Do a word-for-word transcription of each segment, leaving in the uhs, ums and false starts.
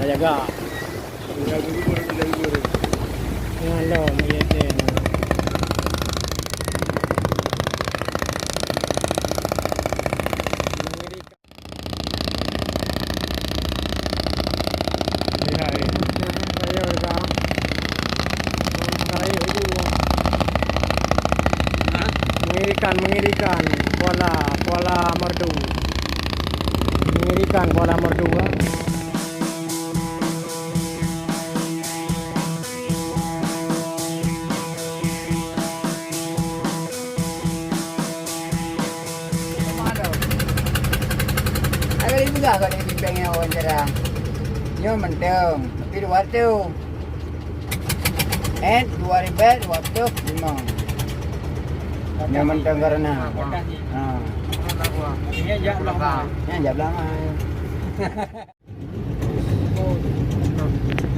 Jaga. Ngon lom, iya, iya. Lihat ni. Saya dah. Mengerikan, mengerikan. Kuala, Kuala Merdu. Mengerikan Kuala Merdu, ah. Agak dipeugah kau ni pimpin ngon wawancara. Nyoe mantong, tapi dua ratus. Eh, dua ribèe dua puluh lima. Nyoe mantong karena. Ha. Nyan jak belah mai. Nyan jak belah mai.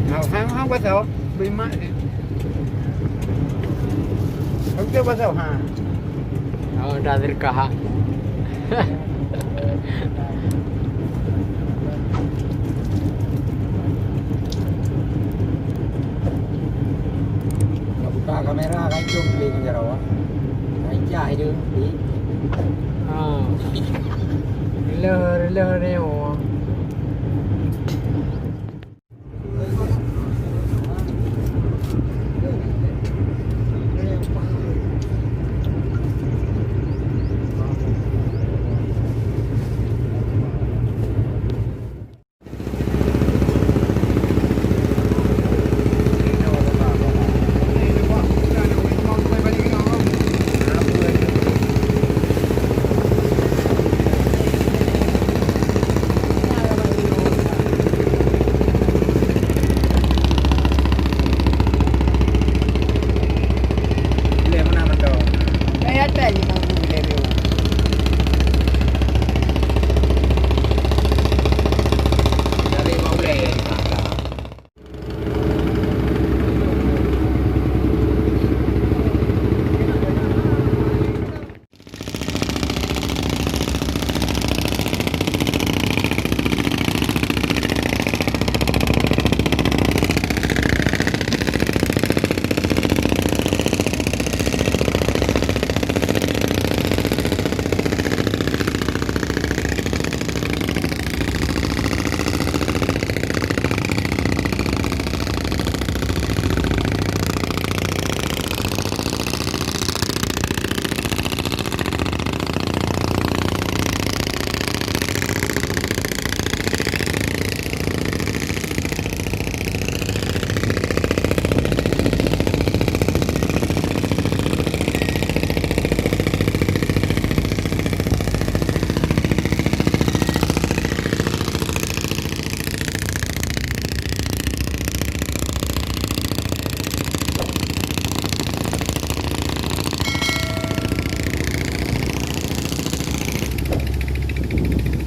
Hang, hang, hang basoe, beuimak. Hang tu basoe, ha. Oh, dah terkah. Nak buka kamera, kan cong beli penjarawa. Kan cah itu, beli. Ah. Rela, rela ni, oh.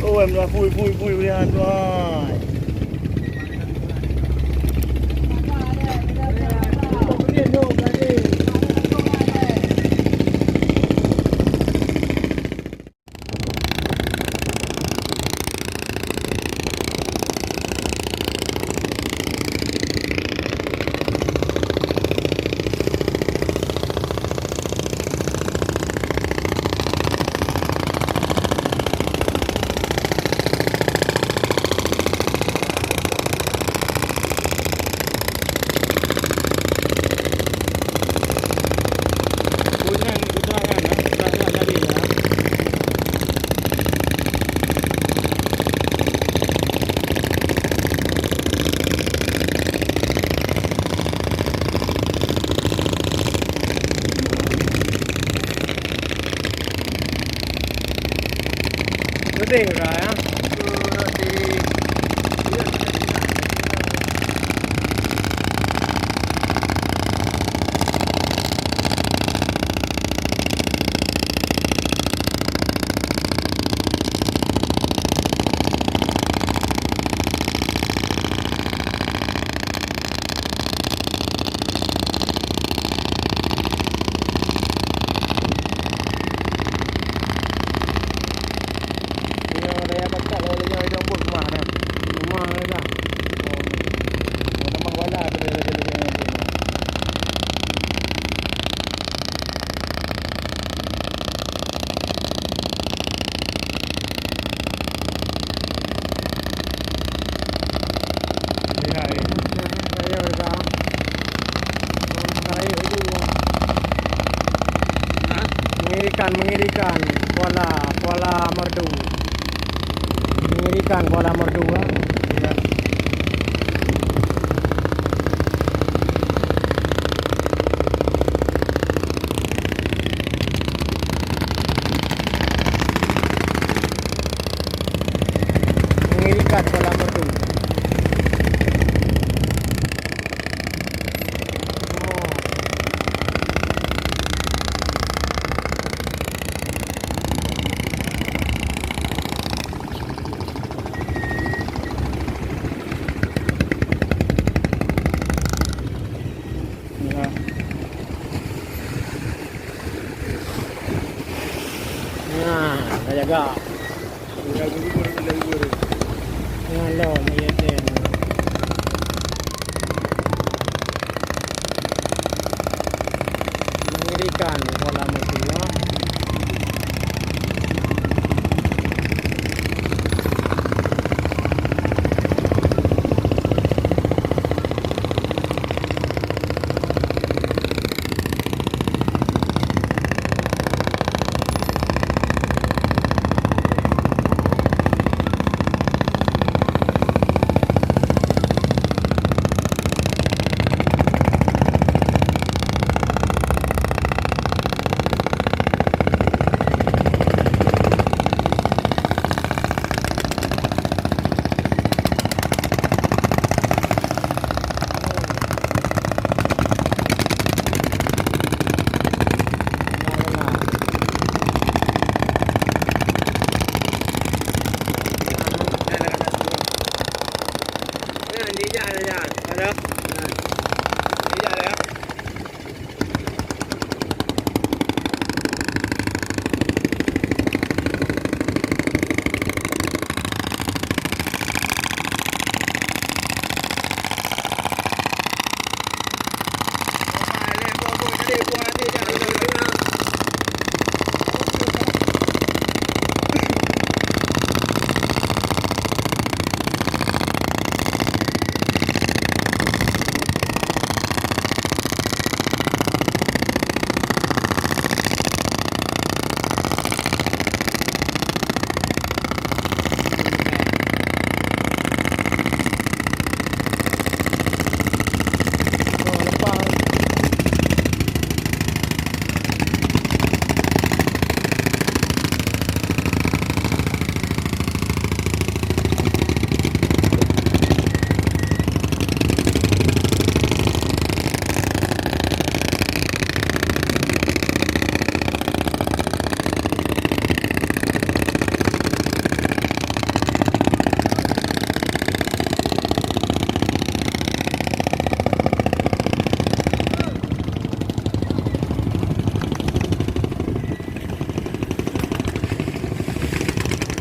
Oh, em lah, pui, pui, pui, pui, pui, pui. Kan Kuala, Kuala Merdu. Mengerikan Kuala Merdu, ah. Ya. Mengerikan Kuala Merdu. Oh. Ya. Nah, ka jaga. Ngalom, iya, ten. Mengerikan Kuala Merdu.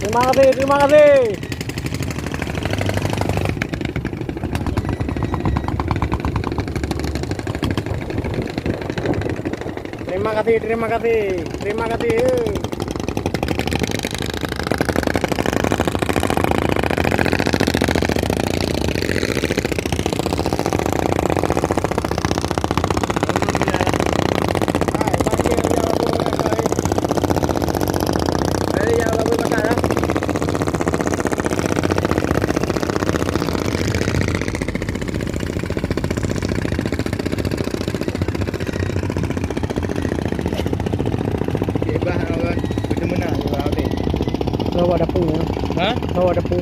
Terima kasih, terima kasih. Terima kasih, terima kasih, terima kasih. Bebas orang bertemuan orang habis. Bawa dapu. Ha? Bawa dapu.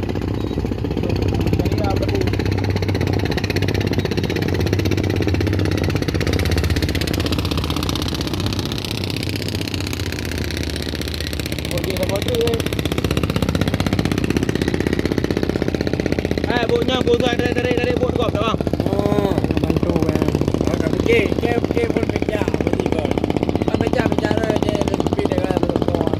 Cari lah dapu. Okey, dah kontrak, eh. Eh, buk nyoe, buk nyoe, tarik, tarik, tarik, buk teugob, tak, bang? Oh, bantu, eh. Oh, tak fikir. Fikir, fikir pun pecah, apa ni, bang? Kan pecah, pecah dah, dia lebih dah, belum kuat.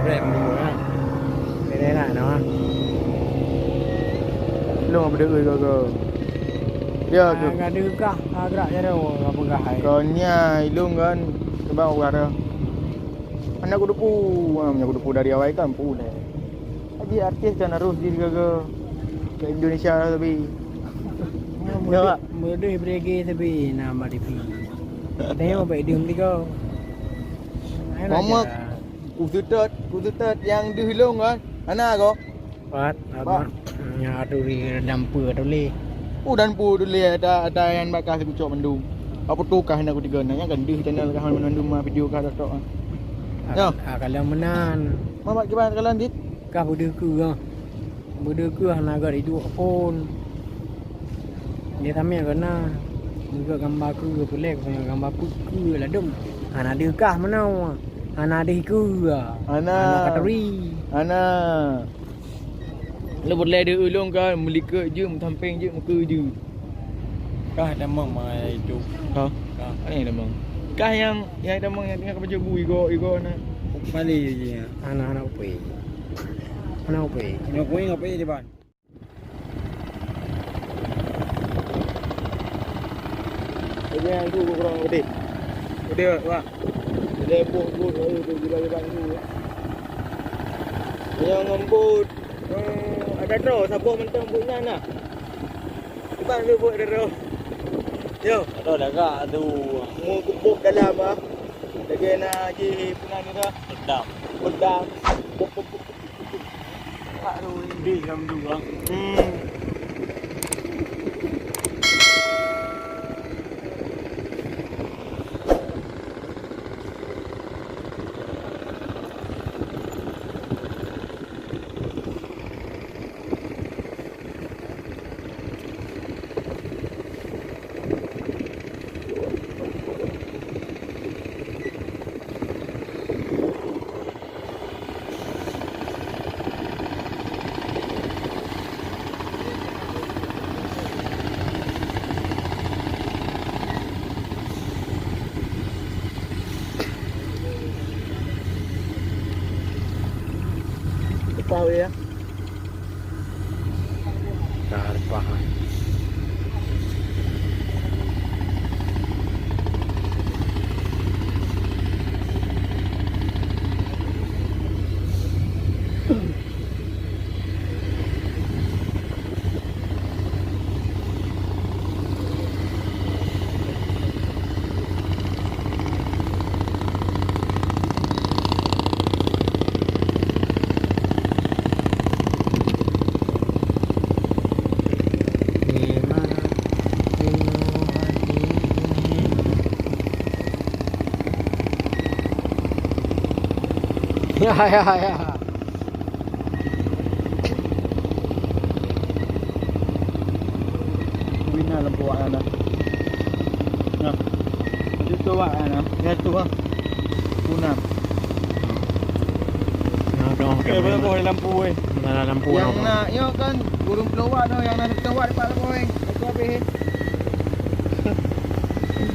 Brem dulu, eh. Beda lah, nama. Lôn apa deuh, go, go. Ya, tu. Ah, ka deuh kah, ah, gerak jaroe, ka peugah hai. Kau nya, ilung kan, sebab orang. Anak kudupu, ah, anak kudupu dari awai kan, pu leh. Jadi artis kan harus digaga ke Indonesia lah, tapi. Ya, Pak. Meudeh berege sabe na bak T V. Tengok bak idong tiga. Ayo Mama, aja. Kuseutôt, kuseutôt nyang deuh ilong kan? Hana ko? Pat, Pat. Abang. Nya aturi dan pue tuléh. Oh, dan pue tuléh ada, ada yang bakal seukucok mandum. Apa tu kah nak kutiga nak? Yang kan deuh channel kah mandum mah video kah tok. Ah, ya. Ah, kalau meunan. Mamat kiban kalau dit? Kah beudeuh keu ah. Beudeuh keu hana gak iduek phon. Dia tamé kena. Juga gambar keu pulek, gambar pue keu ladum. Hana deuh kah meunoe. Hana deuh keu. Hana. Hana katuri. Hana. Lu boleh deuh ulong kan, meulikot je, meusampeng je, meukeue je. Kah tamong mai itu. Ha? Kah. Mana yang tamong? Kah yang, yang tamong yang tengah kebaca bu, igo, igo na. Mali je ya. Hana, hana upai. Hana upai. Hana upai, ngapai di ban? Ini yang tu kurang gede. Gede, Pak. Gede, buh, buh, buh, buh, gila, gila, gila. Yang ngembut, eh, ada tau, saboh mentang buat nyan lah. Bang tu buat ada tau. Yo. Ada dah gak tu. Mau kebuk dalam ah. Lagi nak haji pernah ni dah. Pedang. Pedang. Buk, buk, buk. Pak Rui. Di jam dua. Hmm. Lepas ya. Dah lepas. Ya, ya, ya. Bina lampu awak na. Nah. Itu tu awak na. Ya tu ah. Tu na. Nah, tu. Eh, boleh boleh lampu eh. Nah, lampu. Yang nak, ya kan, burung pelawak tu, yang nak pelawak dapat lampu eh. Itu habis eh.